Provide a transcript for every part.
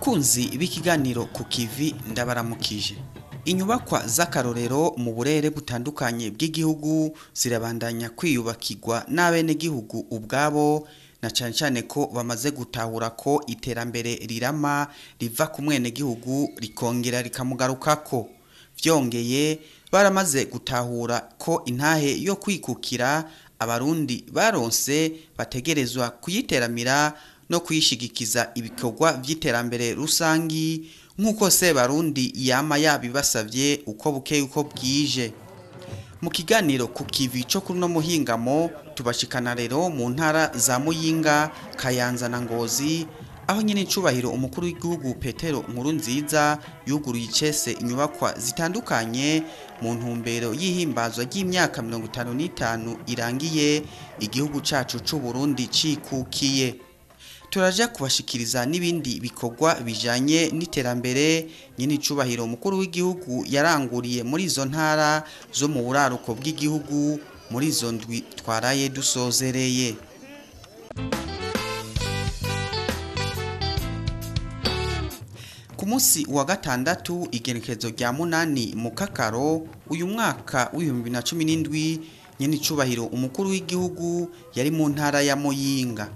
Bakunzi b'ikiganiro ku kivi, ndabaramukije. Inyubakwa z'akarorero mu burere butandukanye bw'igihugu zirabandanya kwiyubakirwa n'abenegihugu ubwabo, na cane cane ko bamaze gutahura ko iterambere rirama riva ku mwenegihugu rikongera rikamugarukako. Vyongeye, baramaze gutahura ko intahe yo kwikukira Abarundi baronse bategerezwa kuyiteramira no kuyishigikiza ibikorwa vy'iterambere rusangi, nk'uko se Barundi yama yabibasavye uko bukeye uko bwije. Mu kiganiro ku kivi co kuri no muhingamo, tubashikana rero mu ntara za Muyinga, Kayanza na Ngozi, aho nyene icubahiro umukuru w'igihugu Petero Nkurunziza yuguruye icese inyubakwa zitandukanye mu ntumbero y'ihimbazwa ry'imyaka 55 irangiye igihugu cacu c'u Burundi cikukiye. Turaja kubashikiriza n'ibindi bikorwa bijanye n'iterambere nyene icubahiro umukuru w'igihugu yaranguriye muri izo ntara zo mu buraruko bw'igihugu muri izo ndwi twaraye dusozereye. Ku munsi wa gatandatu, igenekerezo rya 8 mu Kakaro uyu mwaka w'2017, nyene icubahiro umukuru w'igihugu yari mu ntara ya Muyinga,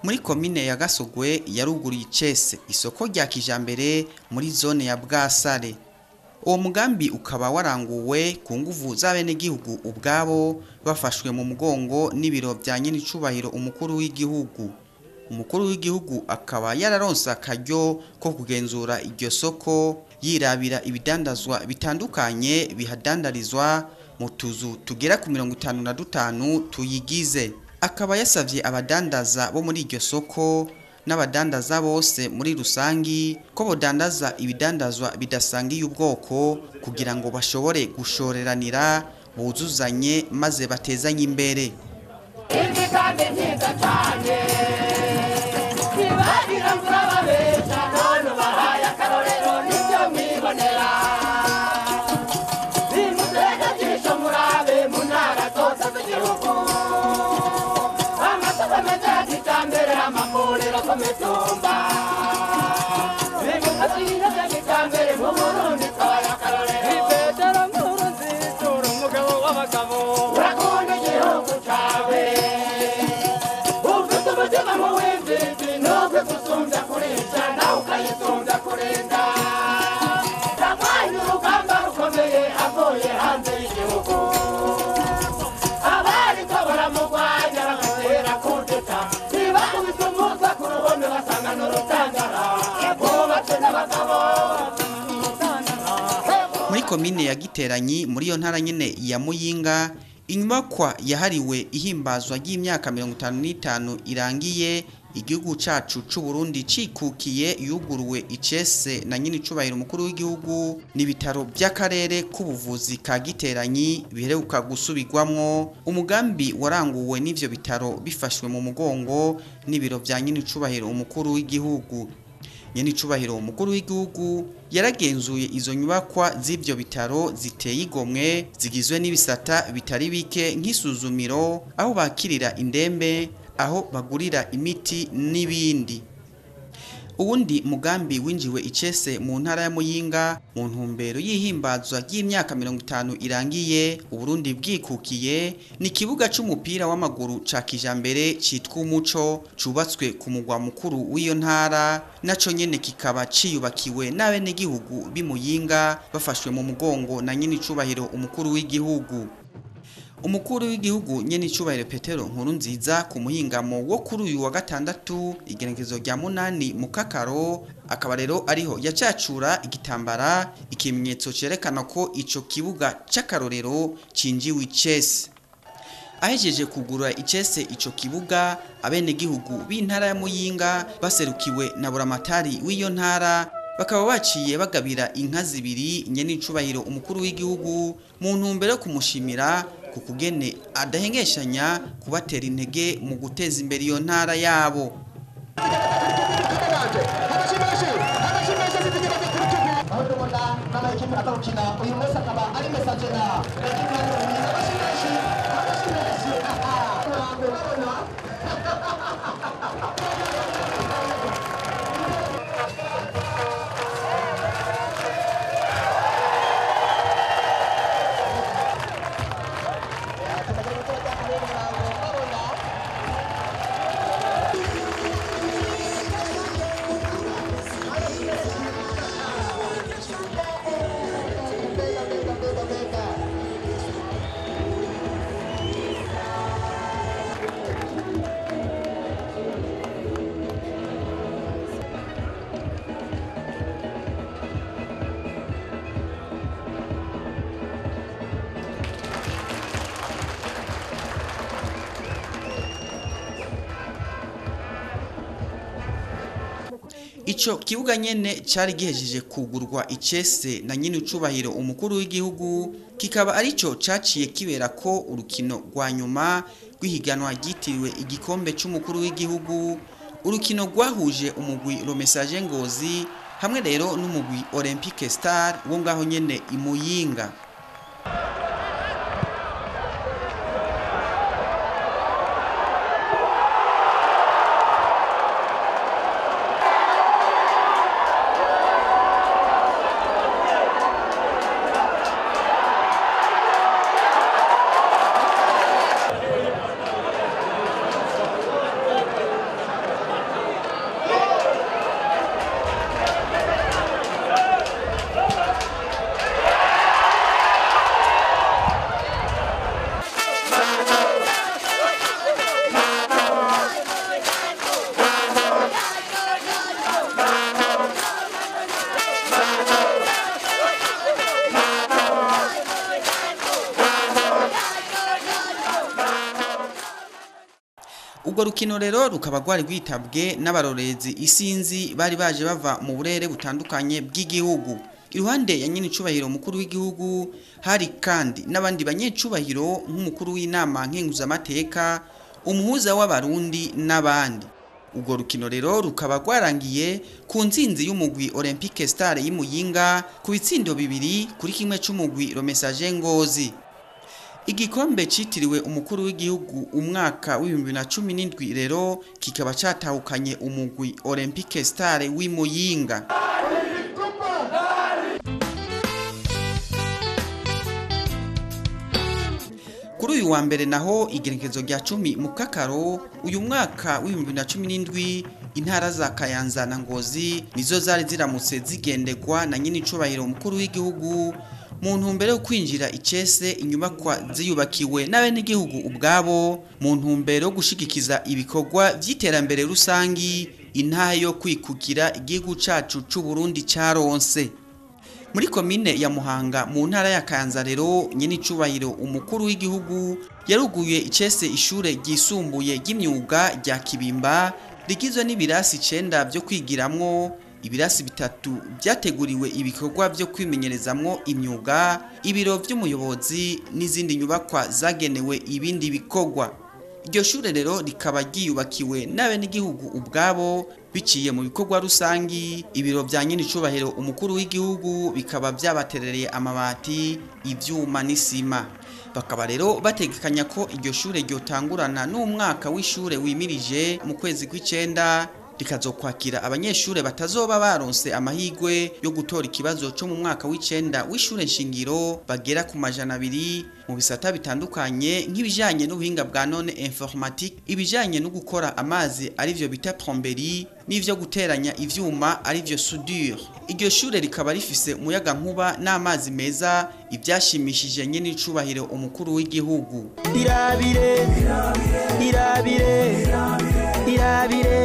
muri komine ya Gasogwe, yaruguriye icese isoko rya kijambere muri zone ya Bwasare. Uwo mugambi ukaba waranguwe ku nguvu z'abenegihugu ubwabo, bafashwe mu mugongo n'ibiro vya nyene icubahiro umukuru w'igihugu. Umukuru w'igihugu akaba yararonse akaryo ko kugenzura iryo soko, yirabira ibidandazwa bitandukanye bihadandarizwa mu tuzu tugera ku 55 tuyigize. Akaba yasavye abadandaza bo muri iryo soko n'abadandaza bose muri rusangi ko bodandaza ibidandazwa bidasangiye ubwoko, kugira ngo bashobore gushoreranira, buzuzanye, maze batezanye imbere. Ibi kandi byiza cyane, ntibagira ngo urababesha, none ubahaye akarorero, nibyo mwibonera. Nimutege ijisho murabe mu ntara zose z'igihugu, amasoko meza ya kijambere, amavuriro ku mitumba. Nimutege bya kijambere mu Burundi, twabaye akarorero. Petero Nkurunziza, uri umugabo w'abagabo. Urakunda igihugu cyawe, ufite umutima muw'imfizi, nubwo gusumbya kurisha nawe ukayisumbya kurinda. Yarwanye urugamba rukomeye avuye hanze y'igihugu, abariko baramurwanya bagatera kudeta, ntibakubise umutwe ku ruhome basanga n'urutangara, bubatse n'abagabo. Muri komine ya Giteranyi, muri iyo ntara nyene ya Muyinga, inyubakwa yahariwe ihimbazwa ry'imyaka 55 irangiye igihugu cacu c'u Burundi cikukiye yuguruwe icese na nyine icubahiro umukuru w'igihugu, n'ibitaro by'akarere k'ubuvuzi ka Giteranyi biheruka gusubirwamwo. Umugambi waranguwe n'ivyo bitaro bifashwe mu mugongo n'ibiro vya nyine icubahiro umukuru w'igihugu. Nyene icubahiro umukuru w'igihugu yaragenzuye izo nyubakwa z'ivyo bitaro ziteye igomwe, zigizwe n'ibisata bitari bike nk'isuzumiro, aho bakirira indembe, aho bagurira imiti n'ibindi. Uwundi mugambi winjiwe icese mu ntara ya Muyinga mu ntumbero y'ihimbazwa ry'imyaka 50 irangiye Uburundi bwikukiye ni ikibuga c'umupira w'amaguru ca kijambere citwa Umuco, cubatswe ku mugwa mukuru w'iyo ntara, naco nyene kikaba ciyubakiwe n'abenegihugu b'i Muyinga bafashwe mu mugongo na nyene icubahiro umukuru w'igihugu. Umukuru w'igihugu nyene icubahiro Petero Nkurunziza, ku muhingamo wo kuri uyu wa gatandatu, igenekerezo rya 8 mu Kakaro, akaba rero ariho yacacura igitambara, ikimenyetso cerekana ko ico kibuga c'akarorero cinjiwe icese. Ahejeje kugura icese ico kibuga, abenegihugu b'intara ya Muyinga baserukiwe na buramatari w'iyo ntara bakaba baciye bagabira inka zibiri nyene icubahiro umukuru w'igihugu mu ntumbero yo kumushimira ku kugene adahengeshanya kubatera intege mu guteza imbere iyo ntara yabo. Aho tubona n'amakipe atawukina uyu munsi akaba ari Messager na ekipe ya Mwiza. Amashyi menshi, amashyi menshi, aha urabona. Ico kibuga nyene cari gihejeje kugurwa icese na nyine ucubahiro umukuru w'igihugu, kikaba arico caciye kibera ko urukino rwa nyuma rw'ihiganwa ryitiriwe igikombe c'umukuru w'igihugu, urukino rwahuje umugwi Romessage Ngozi hamwe rero n'umugwi Olympique Star wo ngaho nyene imuyinga. Urwo rukino rero rukaba rwari rwitabwe n'abarorezi isinzi bari baje bava mu burere butandukanye bw'igihugu. Iruhande ya nyine icubahiro mukuru w'igihugu hari kandi n'abandi banyecubahiro nk'umukuru w'inama nkenguzamateka, umuhuza w'abarundi n'abandi. Urwo rukino rero rukaba rwarangiye ku nzinzi y'umugwi Olympique Star y'Imuyinga ku bitsindo 2-1 c'umugwi Romessage Ngozi. Igikombe citiriwe umukuru w'igihugu umwaka w'2017 rero kikaba catahukanye umugwi Olympique Star w'Imuyinga. Kuri uyu wa mbere naho igerekezo rya 10 mu Kakaro uyu mwaka w'2017 intara za Kayanza na Ngozi nizo zari ziramutse zigendegwa na nyine icubahiro umukuru w'igihugu mu ntumbero yo kwinjira icese inyubakwa ziyubakiwe n'abenegihugu ubwabo, mu ntumbero yo gushigikiza ibikorwa vy'iterambere rusangi intahe yo kwikukira igihugu cacu c'u Burundi caronse. Muri komine ya Muhanga mu ntara ya Kayanza rero nyine icubahiro umukuru w'igihugu yaruguye icese ishure ryisumbuye ry'imyuga rya Kibimba rigizwe n'ibirasi 9 byo kwigiramwo, ibirasi 3 byateguriwe ibikorwa byo kwimenyerezamwo imyuga, ibiro vy'umuyobozi n'izindi nyubakwa zagenewe ibindi bikorwa. Iryo shure rero rikaba ryiyubakiwe n'abenegihugu ubwabo biciye mu bikorwa rusangi, ibiro vya nyine icubahiro umukuru w'igihugu bikaba vyabaterereye amabati, ivyuma n'isima. Bakaba rero bategekanya ko iryo shure ryotangurana n'umwaka w'ishure wimirije mu kwezi kw'icenda, rikazokwakira abanyeshure batazoba baronse amahigwe yo gutora ikibazo cyo mu mwaka w'icenda w'ishure nshingiro bagera ku 200 mu bisata bitandukanye nk'ibijanye n'ubuhinga bwa none informatique, ibijanye no gukora amazi arivyo bita plomberie, n'ivyo guteranya ivyuma arivyo soudure. Iryo shure rikaba rifise umuyaga nkuba n'amazi meza, ivyashimishije nyene icubahiro umukuru w'igihugu. Irabire, irabire, irabire, irabire.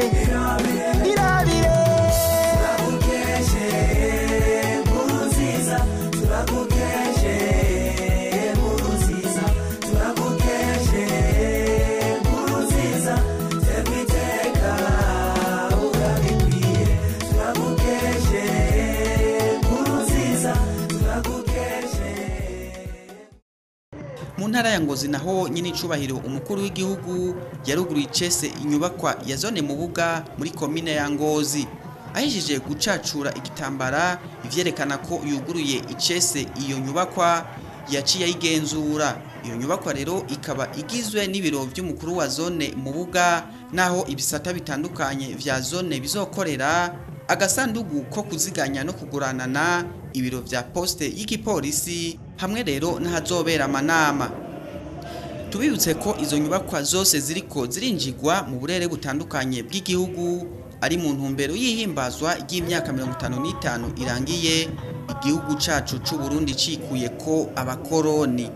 Turagukeje Nkurunziza, turagukeje Nkurunziza, turagukeje Nkurunziza, terwa iteka urabikwiye. Turagukeje Nkurunziza, turagukeje. Mu ntara ya Ngozi naho nyine icubahiro umukuru w'igihugu yaruguruye icese inyubakwa ya zone Mubuga muri komine ya Ngozi. Ahejeje gucacura igitambara ivyerekana ko yuguruye icese iyo nyubakwa, yaciye ayigenzura. Iyo nyubakwa rero ikaba igizwe n'ibiro vy'umukuru wa zone Mubuga, naho ibisata bitandukanye vya zone bizokorera, agasandugu ko kuziganya no kuguranana, ibiro vya poste y'igipolisi hamwe rero n'ahazobera amanama. Tubibutse ko izo nyubakwa zose ziriko zirinjigwa mu burere butandukanye bw'igihugu ari mu ntumbero y'ihimbazwa ry'imyaka 55 irangiye igihugu cacu c'u Burundi cikuye ko abakoroni.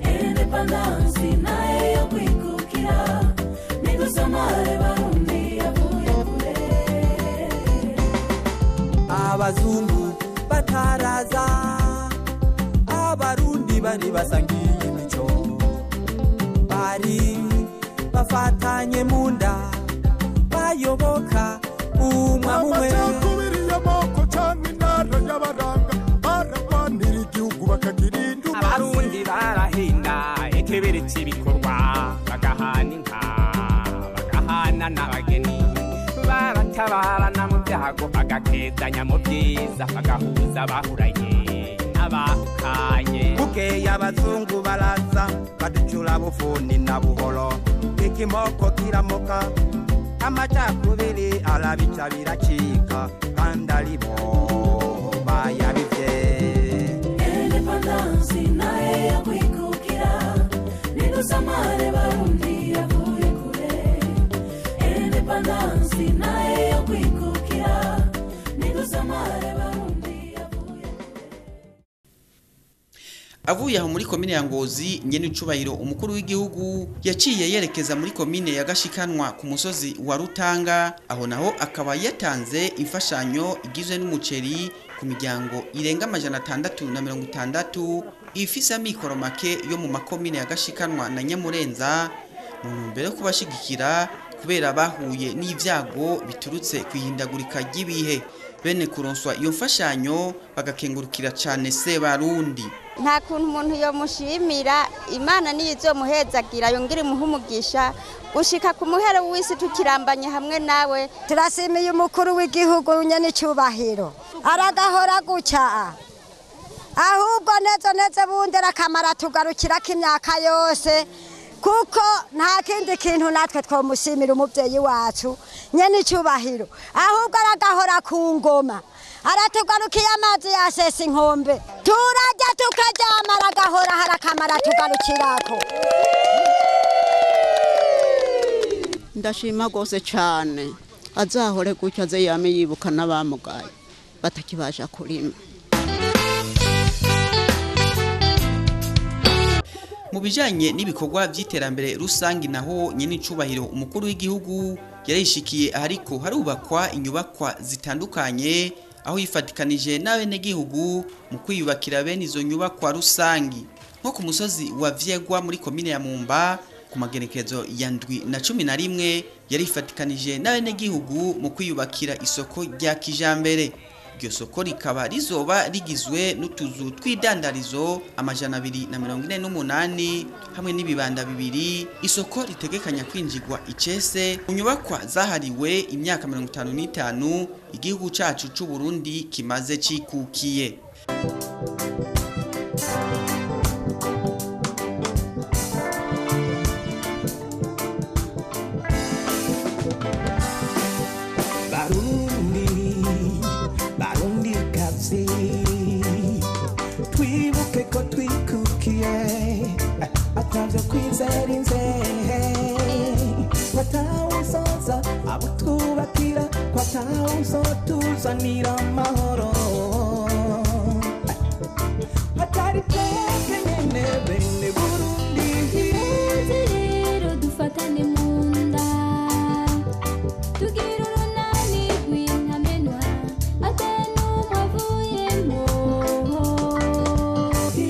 Independence naye yo kwikukira, nidusamare Barundi yavuye kure. Abazungu bataraza, abarundi bari basangiye imico, bari bafatanye mu nda, bayoboka umwe. Amacakubiri y'amoko canke intara y'abaranga baragwanira igihugu bakagira induma. Abarundi barahinda ikibiri c'ibikorwa, bagahana inka, bagahana n'abageni, baratabarana mu byago, bagakezanya mu byiza, bagahuza abahuranye n'abahukanye. Bukeye abazungu baraza baducura bufuni na buhoro, ikimoko kiramoka, amacakubiri arabica biracika, kandi aribo bayabivye. Independence naye yakwikukira, nidusamare Barundi yavuye kure. Independence naye yakwikukira, nidusamare Barundi yavuye kure. Avuye aho muri komine ya Ngozi, nyene icubahiro umukuru w'igihugu yaciye yerekeza muri komine ya Gashikanwa ku musozi wa Rutanga, aho naho akaba yatanze imfashanyo igizwe n'umuceri ku miryango irenga 660 ifise amikoro make yo mu makomine ya Gashikanwa na Nyamurenza, mu ntumbero yo kubashigikira kubera bahuye n'ivyago biturutse kwihindagurika ry'ibihe. Bene kuronswa iyo mfashanyo bagakengurukira cane se Barundi. Nta kuntu umuntu yomushimira, Imana niyo izomuhezagira yongere imuhe umugisha gushika ku muhero w'isi tukirambanye hamwe nawe. Turashimiye umukuru w'igihugu nyene icubahiro, aragahora guca ahubwo neza neza bundi arakamara tugarukirako imyaka yose, kuko nta kindi kintu natwe twomushimira umuvyeyi wacu nyene icubahiro, ahubwo aragahora ku ngoma, aratugarukiye amazi yasesa inkombe, turarya tukaryama, aragahora harakamara tugarukirako. Ndashima gose cane, azahore gutya, aze yame yibuka n'abamugaye batakibasha kurima. Mu bijanye n'ibikorwa vy'iterambere rusangi naho nyene icubahiro umukuru w'igihugu yarishikiye ariko harubakwa inyubakwa zitandukanye, aho yifatikanije n'abenegihugu mu kwiyubakira bene izo nyubakwa rusangi, nko ku musozi wa Vyegwa muri komine ya Mumba ku magenekezo ya 7 na 11 yarifatikanije n'abenegihugu mu kwiyubakira isoko rya kijambere. Iryo soko rikaba rizoba rigizwe n'utuzu tw'idandarizo 248 hamwe n'ibibanda bibiri. Isoko ritegekanya kwinjirwa icese mu nyubakwa zahariwe imyaka 55 igihugu cacu c'u Burundi kimaze cikukiye. Barundi, Barundi kazi, twibuke ko twikukiye, atavyo kwizera inzehe, kwatawuzoza abutwubakira, kwatawuzotuzanira amahoro, atari twebwe nyene bene Burundi. Nimuze rero dufatane mu nda, tugire urunani rw'intamenwa, ata n'umwe avuyemo.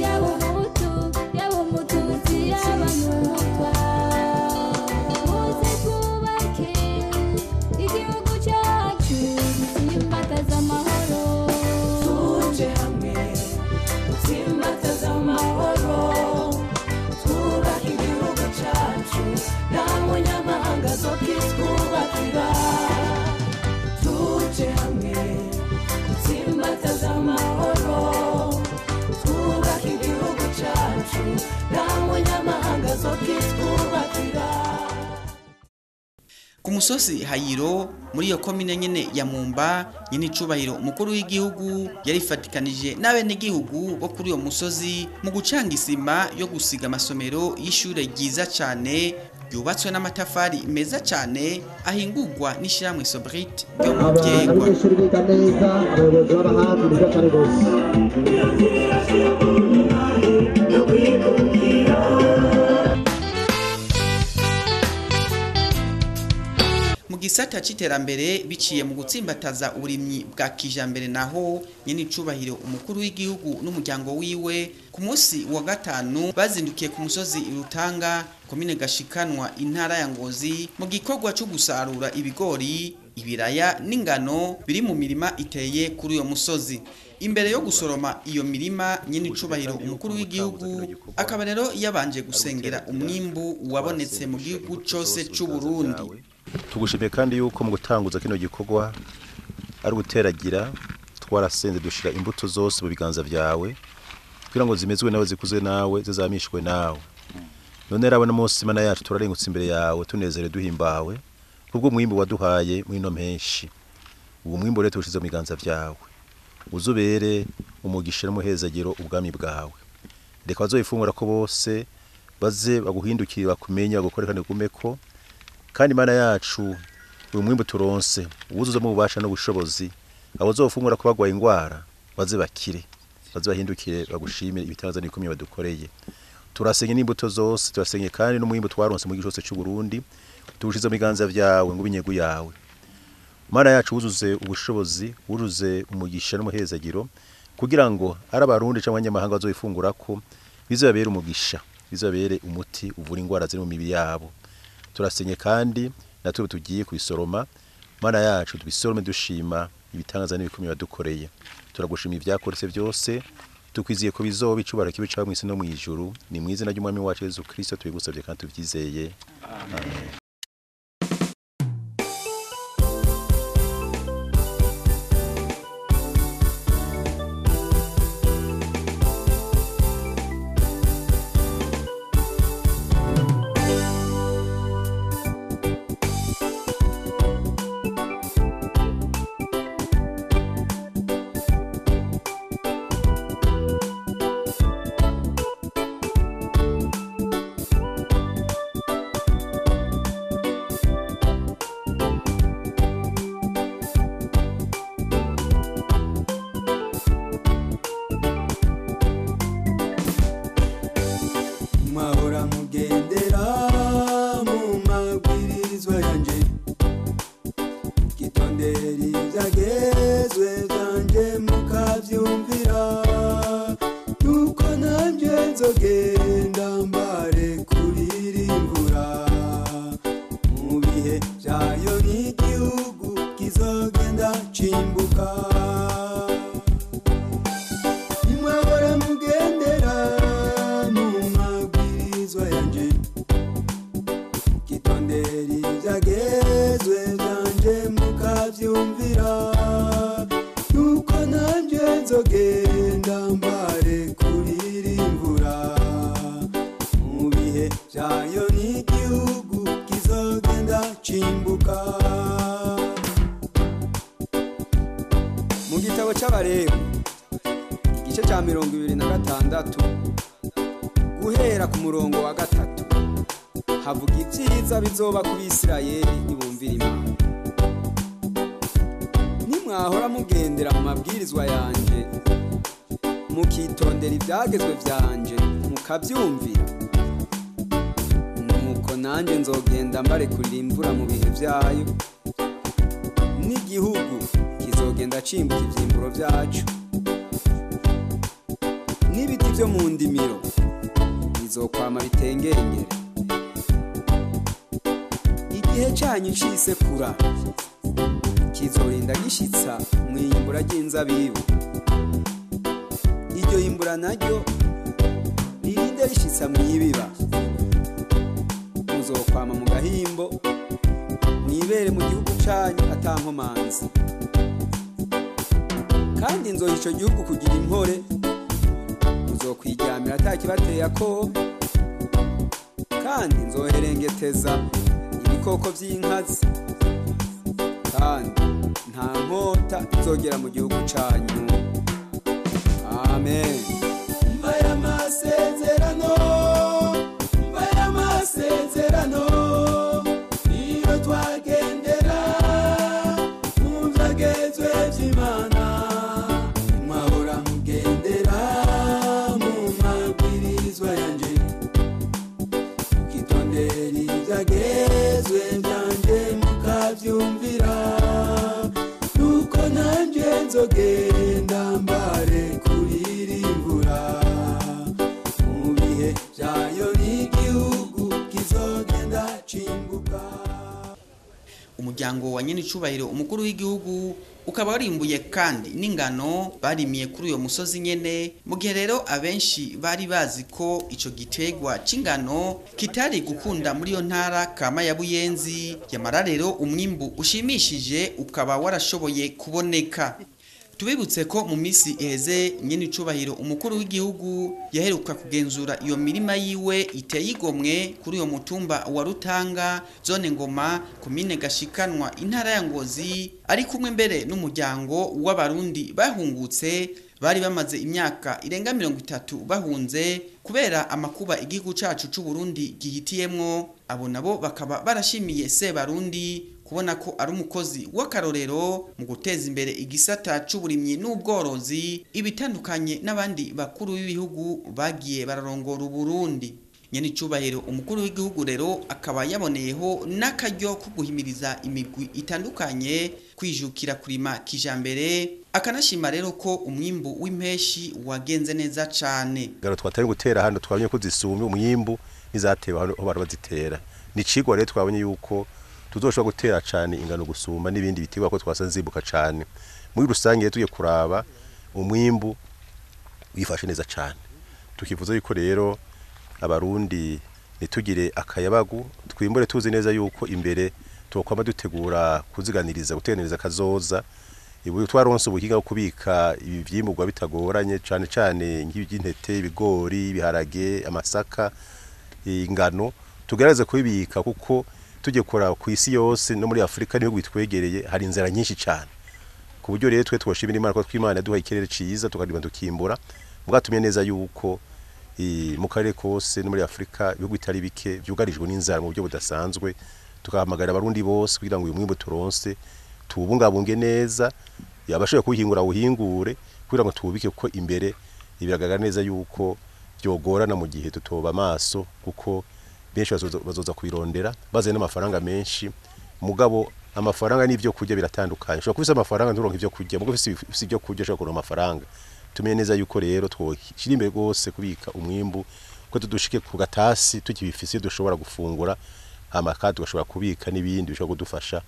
Yaba umuhutu, yaba umututsi, yaba n'umutwa, muze twubake igihugu cyacu dutsimbataze amahoro. Tuje hamwe dutsimbataze amahoro, twubake igihugu cyacu, nta munyamahanga azokitwubakira. Tuje hamwe dutsimbataze amahoro, twubake igihugu cyacu, nta munyamahanga azokitwubakira. Ku musozi Hayiro muri iyo komine nyene ya Mumba, nyene icubahiro umukuru w'igihugu yarifatikanije n'abenegihugu bo kuri uyo musozi mu gucanga isima yo gusiga amasomero y'ishure ryiza cane yubatswe n'amatafari meza cane ahingurwa n'ishirahamwe Sobrit ryo mu Vyegwa. Abanyeshuri biga neza, abayobozi b'abahafi nibyo cyane rwose. Mu gisata c'iterambere biciye mu gutsimbataza uburimyi bwa kijambere naho nyene icubahiro umukuru w'igihugu n'umuryango wiwe ku munsi wa gatanu bazindukiye ku musozi Rutanga, komine Gashikanwa, intara ya Ngozi, mu gikorwa cyo gusarura ibigori, ibiraya n'ingano biri mu mirima iteye kuri uyo musozi. Imbere yo gusoroma iyo mirima, nyene icubahiro umukuru w'igihugu akaba rero yabanje gusengera umwimbu wabonetse mu gihugu cose c'u Burundi. Tugushimiye kandi yuko mu gutanguza kino gikorwa ari uguteragira, twarasenze dushira imbuto zose mu biganza vyawe kugira ngo zimezwe nawe, zikuze nawe, zizamishwe nawe. None rabo n'umunsi Imana yacu turarengutse imbere yawe tunezere duhimbawe kubwo mwimbu waduhaye mwino menshi. Uwo mwimbu rero tuwushize mu biganza vyawe, uzubere umugisha n'umuhezagiro ubwami bwawe. Reka bazoyifungura ko bose baze baguhindukire, bakumenye, bagukore kandi gumeko. Kandi Imana yacu, uyu mwimbu turonse uwuzuzemo ububasha n'ubushobozi, abazofungura ko bagwaye ingwara baze bakire, baze bahindukire bagushimire ibitangaza n'ibikomeye badukoreye. Turasenye n'imbuto zose, turasenye kandi n'umwimbu twaronse mu gihugu cyose cy'u Burundi, tuwushize mu biganza vyawe ngo ibinyegu yawe. Mana yacu, wuzuze ubushobozi, wuzuze umugisha n'umuhezagiro kugira ngo ari abarundi cyangwa abanyamahanga bazoyifungurako bizabere umugisha, bizabere umuti uvura ingwara ziri mu mibiri yabo. Turasenye kandi natwe tugiye kubisoroma, Mana yacu, tubisorome dushima ibitangaza n'ibikomeye badukoreye. Turagushima ibyakoretse byose, tukwiziye ko bizoba icubahiro kibe cawe mw'isi no mw'ijuru. Ni mu izina ry'umwami wacu Yesu Kristo tubigusabye kandi tubyizeye, amen. Mwahora mugendera mu mabwirizwa yanje, gitondera ibyagezwe byanje mukabyumvira, nuko nanje nzogenda mbare kuririmbura mu bihe byayo, n'igihugu kizogenda cimbuka. Nimwahora mugendera mu mabwirizwa yanje, gitondera ibyagezwe byanje mukabyumvira, nuko nanje nzogenda mbare kuririmbura mu bihe byayo, n'igihugu kizogenda cimbuka. Mu gitabo c'Abalewi, igice ca 26, guhera ku murongo wa 3, havuga ibyiza bizoba ku Bisirayeli nibumvira Imana. Nimwahora mugendera mu mabwirizwa yanje, mukitondera ibyagezwe vyanje, mukabyumvira, nuko nanjye nzogenda mbarekurira imvura mu bihe vyayo, n'igihugu kizogenda cimbuka ivyimburo vyacu, n'ibiti vyo mu ndimiro bizokwama bitengengere. Igihe canyu c'isekura kizorinda gishitsa mw'iyimbura ry'inzabibu, iryo yimbura naryo ririnde rishitsa mw'ibiba. Muzokwama mu gahimbo, mwibere mu gihugu canyu ata nkomanzi. Kandi nzoha ico gihugu kugira impore, muzokwiryamira atakibateye akoba, kandi nzoherengeteza ibikoko vy'inkazi, kandi nta nkota izogera mu gihugu canyu. Amen. Mva y'amasezerano, mva y'amasezerano, niyo twagendera mu vyagezwe vy'Imana. Mwahora mugendera mu mabwirizwa yanje, mukitondera ivyagezwe vyanje mukavyumvira. Genda mbare kuririmbura mu bihe byayo n'igihugu kizogenda cimbuka. Umuryango wa nyenicubahiro umukuru w'igihugu ukaba warimbuye kandi n'ingano barimiye kuri uyo musozi nyene, mu gihe rero abenshi bari bazi ko ico gitegwa c'ingano kitari gukunda muri iyo ntara kama ya Buyenzi. Yamara rero umwimbu ushimishije ukaba warashoboye kuboneka. Tubibutse ko mu misi iheze nyenicubahiro umukuru w'igihugu yaheruka kugenzura iyo mirima yiwe iteye igomwe kuri uyo mutumba wa Rutanga, zone Ngoma, komine Gashikanwa, intara ya Ngozi, ari kumwe mbere n'umuryango w'abarundi bahungutse bari bamaze imyaka irenga 30 bahunze kubera amakuba igihugu cacu c'u Burundi gihitiyemwo. Abo nabo bakaba barashimiye Sebarundi kubona ko ari umukozi w'akarorero mu guteza imbere igisata c'uburimyi n'ubworozi, ibitandukanye n'abandi bakuru b'ibihugu bagiye bararongora Uburundi. Nyenicubahiro umukuru w'igihugu rero akaba yaboneyeho n'akaryo ko guhimiriza imigwi itandukanye kwijukira kurima kijambere, akanashima rero ko umwimbu w'impeshi wagenze neza cane. Garo twatari gutera hano twabonye ko zisumye umwimbu nizatewe hano aho bazitera. Ni cigwa rero twabonye yuko tuzoshobora gutera cane ingano gusumba n'ibindi bitegwa ko twasanze zibuka cane. Muri rusange tugiye kuraba umwimbu wifashe neza cane. Tukivuza yuko rero abarundi nitugire akayabagu, twimbure tuzi neza yuko imbere tokwama dutegura kuziganiriza guteganiriza kazoza. Ibu twaronse ubuhinga bwo kubika ibi vyimburwa bitagoranye cane cane nk'iby'intete, ibigori, ibiharage, amasaka, ingano, tugerageze kubibika kuko tujye kora ku isi yose no muri Afrika niho bitwegereye hari inzara nyinshi cyane. Ku buryo rero twe twoshimira Imana ko twimana duha ikirere ciza tukarima tukimbura, bwatumye neza yuko mu karere kose no muri Afrika ibihugu bitari bike byugarijwe n'inzara mu buryo budasanzwe. Tukahamagara abarundi bose kugira ngo uyu mwimbu turonse tubungabunge neza, yabashoboye kuhingura uhingure kugira ngo tubike kuko imbere ibiragaragara neza yuko byogorana mu gihe tutoba amaso, kuko benshi bazoza kubirondera bazanye n'amafaranga menshi. Mugabo amafaranga n'ibyo kurya biratandukanye, ushobora kubisa amafaranga nturonke ibyo kurya, mugabo ufise ibyo kurya ushobora kuronka amafaranga. Tumenye neza yuko rero twoshira imbere rwose kubika umwimbu ko tudushike ku gatasi tukibifise dushobora gufungura, hama kandi tugashobora kubika n'ibindi bishobora kudufasha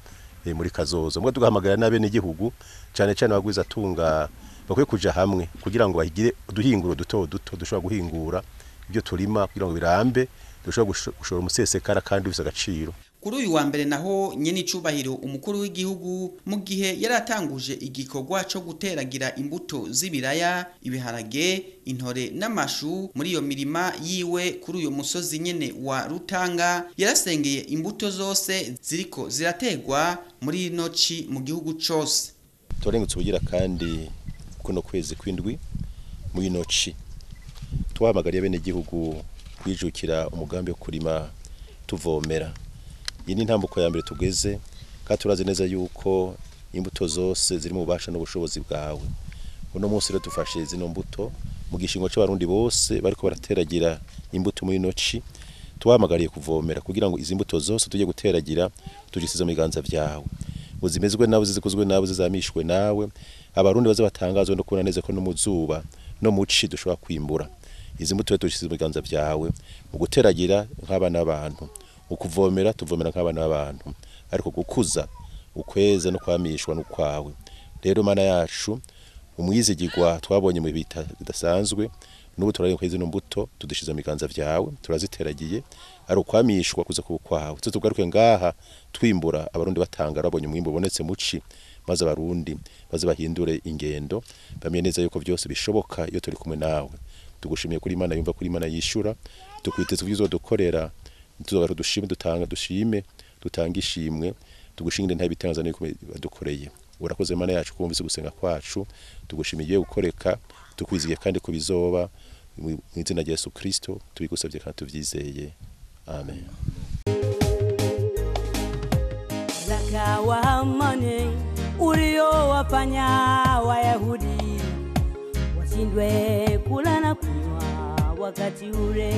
muri kazoza. Mugabo tugahamagara n'abene igihugu cyane cyane abagwiza tunga bakwiye kuja hamwe kugira ngo bagire uduhinguro duto duto dushobora guhingura ibyo turima kugira ngo birambe, dushobora gushora umusesekara kandi bifise agaciro. Kuri uyu wa mbere naho nyenicubahiro umukuru w'igihugu mu gihe yaratanguje igikorwa cyo guteragira imbuto z'ibiraya, ibiharage, intore n'amashu muri iyo mirima yiwe kuri uyu musozi nyene wa Rutanga, yarasengeye imbuto zose ziriko zirategwa muri ino ci mu gihugu cose. Turengutse ubugira kandi kuno kwezi kwindwi mu ino ci twahamagariye bene igihugu kwijukira umugambi wo kurima tuvomera. Iyi ni intambuko ya mbere tugeze, kandi turazi neza yuko imbuto zose ziri mu bubasha n'ubushobozi bwawe. Uno munsi rero dufashe zino mbuto mu gishingo c'abarundi bose bariko barateragira imbuto muri ino ci, tubahamagariye kuvomera kugira ngo izi mbuto zose tujye guteragira tugisize mu biganza vyawe, ngo zimezwe nawe, zizikuzwe nawe, zizamishwe nawe. Abarundi baze batangazwe no kubona neza ko no mu zuba no mu ci dushobora kwimbura. Izi mbuto tugisize mu biganza vyawe mu guteragira nk'abana b'abantu, ukuvomera tuvomera nk'abana b'abantu, ariko gukuza ukweza no kwamishwa n'ukwawe. Rero mana yacu umwizigirwa twabonye mu bita bidasanzwe, n'ubu turareka izi mbuto tudishize mu biganza vyawe, turaziteragiye, ari ukwamishwa kuza kubukwawe. Tugaruke ngaha twimbura abarundi batanga babonye umwimbu ubonetse muci, maze abarundi baze bahindure ingendo bamenye neza yuko byose bishoboka iyo turi kumwe nawe. Tugushimiye kuri Imana yumva, kuri Imana yishura, tukwiteze kubyo dukorera, tuzogaruka dushime, dutanga dushime, dutanga ishimwe, tugushingire nta bitangaza n'uko badukoreye. Urakoze Imana yacu kumvise gusenga kwacu, tugushimiye gukoreka, tukwizigiye kandi kubizoba mu izina rya Yesu Kristo tubigusabye kandi tuvyizeye. Amen. Zaka wa amani uliowafanya Wayahudi washindwe kula na kunywa wakati ule.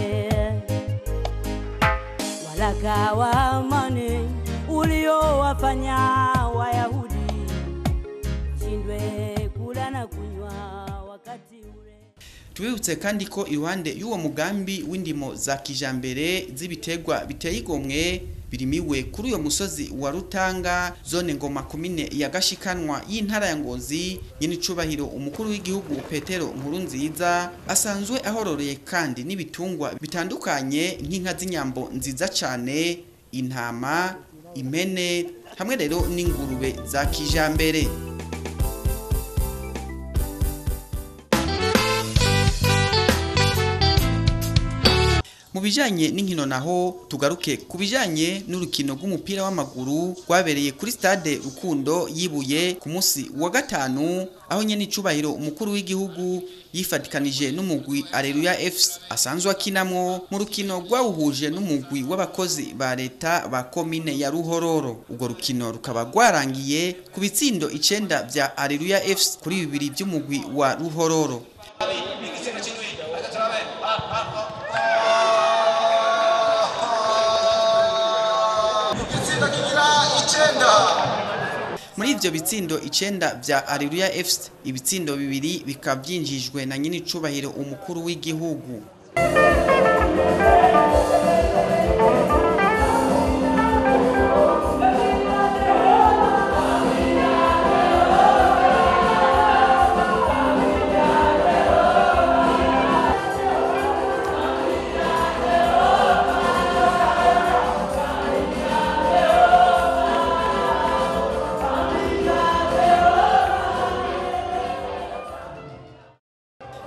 Waraka wa amani uliowafanya Wayahudi washindwe kula na na kunywa wakati ule. Tubibutse kandi ko iruhande y'uwo mugambi w'indimo za kijambere z'ibitegwa biteye igomwe birimiwe kuri uyo musozi wa Rutanga, zone Ngoma, komine ya Gashikanwa y'intara ya Ngozi, nyenicubahiro umukuru w'igihugu Petero Nkurunziza asanzwe ahororeye kandi n'ibitungwa bitandukanye nk'inka z'inyambo nziza cane, intama, impene hamwe rero n'ingurube za kijambere. Mu bijanye n'inkino naho tugaruke ku bijanye n'urukino rw'umupira w'amaguru rwabereye kuri stade Rukundo yibuye ku munsi wa gatanu, aho nyene icubahiro umukuru w'igihugu yifatikanije n'umugwi Areruya FC asanzwe akinamwo mu rukino rwawuhuje n'umugwi w'abakozi ba leta ba komine ya Ruhororo. Urwo rukino rukaba rwarangiye ku bitsindo 9 vya Areruya FC kuri 2 by'umugwi wa Ruhororo. Muri ivyo bitsindo 9 vya Areruya FC, ibitsindo 2 bikaba byinjijwe na nyini cubahiro umukuru w'igihugu.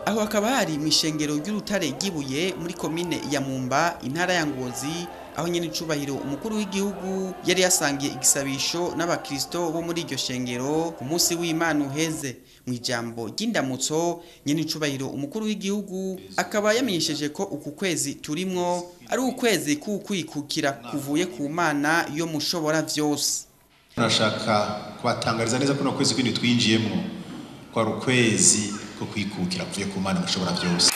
Aho hakaba hari mw'ishengero ry'urutare ryibuye muri komine ya Mumba, intara ya Ngozi, aho nyene icubahiro umukuru w'igihugu yari yasangiye igisabisho n'abakristo bo muri iryo shengero ku munsi w'Imana uheze. Mu ijambo ry'indamutso, nyene icubahiro umukuru w'igihugu akaba yamenyesheje ko uku kwezi turimwo ari ukwezi k'ukwikukira kuvuye ku Mana yo mushobora vyose. Nashaka kubatangariza neza ko no kwezi kwindi twinjiyemwo kwa ukwezi ko kwikukira kuvuye ku Mana mushobora byose.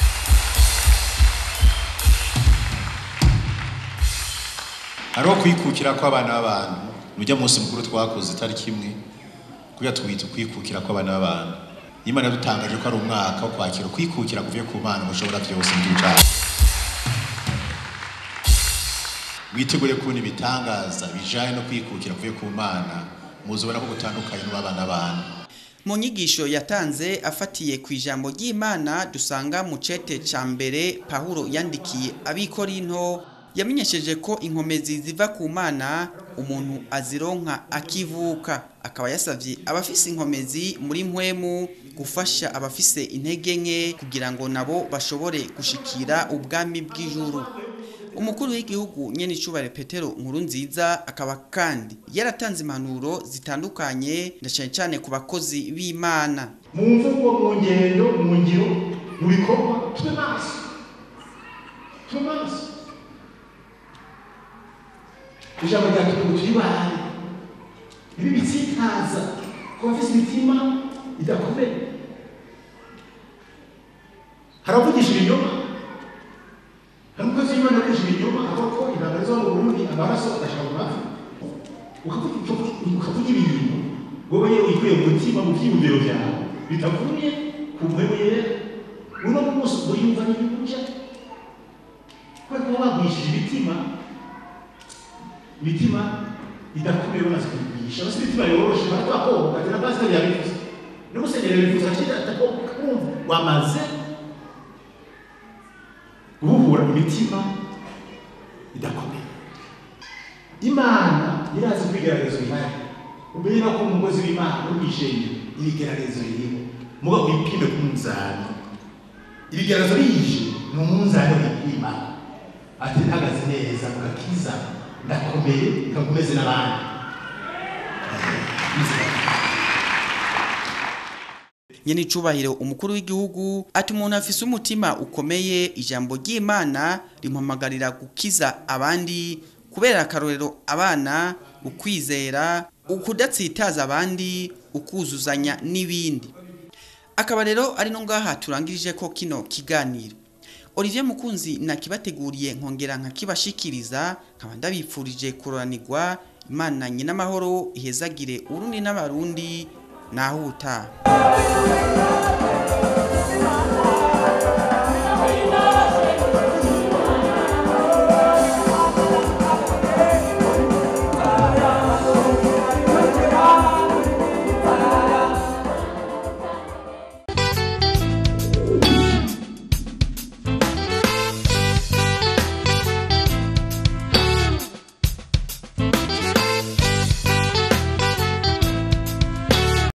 Hariho kwikukira kw'abana b'abantu, nujya munsi mukuru twakoze itariki imwe kuya twita kwikukira kw'abana b'abantu. Imana yadutangaje ko ari umwaka wo kwakira kwikukira kuvuye ku Mana mushobora byose mu gihugu cyacu. Mwitegure kubona ibitangaza bijanye no kwikukira kuvuye ku Mana, muzobona ko gutandukanye n'abana b'abantu. Mu nyigisho yatanze afatiye ku ijambo ry'Imana dusanga mu cete ca mbere Pawulo yandikiye ab'Ikorinto, yamenyesheje ko inkomezi ziva ku Mana umuntu azironka akivuka. Akaba yasavye abafise inkomezi muri mpwemu gufasha abafise intege nke kugira ngo nabo bashobore gushikira ubwami bw'ijuru. Umukuru w'igihugu nyene icubahiro Petero Nkurunziza akaba kandi yaratanze impanuro zitandukanye na cyane cyane ku bakozi b'Imana. Mu mvugo, mu ngendo, mu ngiro, mu bikorwa, tube maso, tube maso. Ijambo rya Kristo turibaye ibi bitsitaza ku bafise imitima idakomeye. Haravugisha ibinyoma, hari umukozi w'Imana akoresha ibinyoma avuga ko intambara zo mu Burundi amaraso agashira mu mavi. Ukavuga ibintu wowe wikuye mu mutima, mu vyiyumviro vyawe bitavuye ku mpwemu yera. Uno munsi uriyumva n'ibikuja kubera ko bagwishije imitima idakomeye, bamaze kuyigurisha. Basi imitima yoroshe baratwakoboka, ati na pasiteri yabivuze n'umusenyeri yabivuze, ati atakumva wamaze guhura imitima idakomeye. Imana irazi ko ibigeragezo bihari. Umenye no ko umugozi w'Imana uri mw'ishengero, ibigeragezo biriho, muga wipime ku munzani. Ibigeragezo bije ni umunzani w'ipima, ati ntagaze neza mu gakiza, ndakomeye nkakomeze n'abandi. Nyene icubahiro umukuru w'igihugu ati umuntu afise umutima ukomeye, ijambo ry'Imana rimuhamagarira gukiza abandi, kubera akarorero abana, ukwizera, ukudatsitaza abandi, ukuzuzanya n'ibindi. Akaba rero ari no ngaha turangirije ko kino kiganiro. Olivier Mukunzi nakibateguriye nkongera nkakibashikiriza, nkaba ndabipfurije kuroranirwa. Imana nyina amahoro ihezagire Urundi n'abarundi. Naho ubutaha.